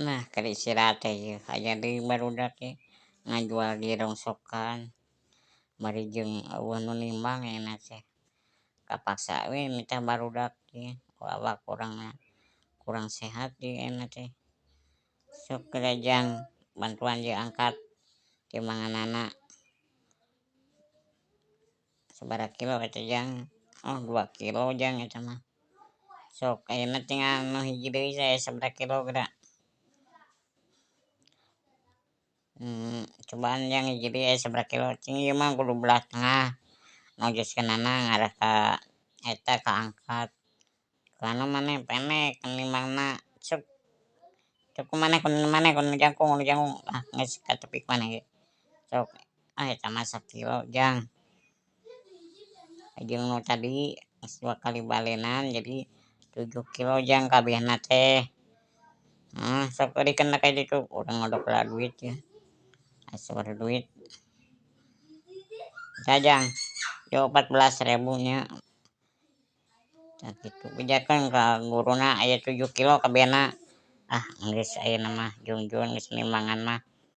Nah, keur istirahat teh ieu aya deui barudak ge ngajual di rongsokan bari jeung euweuh nu nimbang ayeuna teh. Kapaksa we mita barudak ieu ku awak urang kurang sehat ieu ayeuna teh. Sok geura jang bantuan ieu angkat timbanganana. Sabaraha kilo eta jang? Oh, 2 kilo jang eta mah. Sok ayeuna tinggal nu hiji deui aya sabaraha kilo geura. Cobaan jang hiji deui aya sabaraha kilo cing ieu mah kudu belah tengah ngojoskeunana ngarah ka eta ka angkat. Soalna maneh pendek nimbangna. Sok ku maneh ku nu jangkung nu jangkung ah geus katepi ku maneh ge. Sok, ah eta mah sakilo jang. Jeung nu tadi geus dua kali balenan jadi 7 kilo jang kabehna teh. Sok eurikeun ka ditu urang ngodok heula duit yeuh. Asa duit. Saha jang? Yo 14.000 nya. Tah kitu bejakeun ka guruna aya 7 kilo kabehna. Ah, geus ayeuna mah jungjun geus nimbangan mah.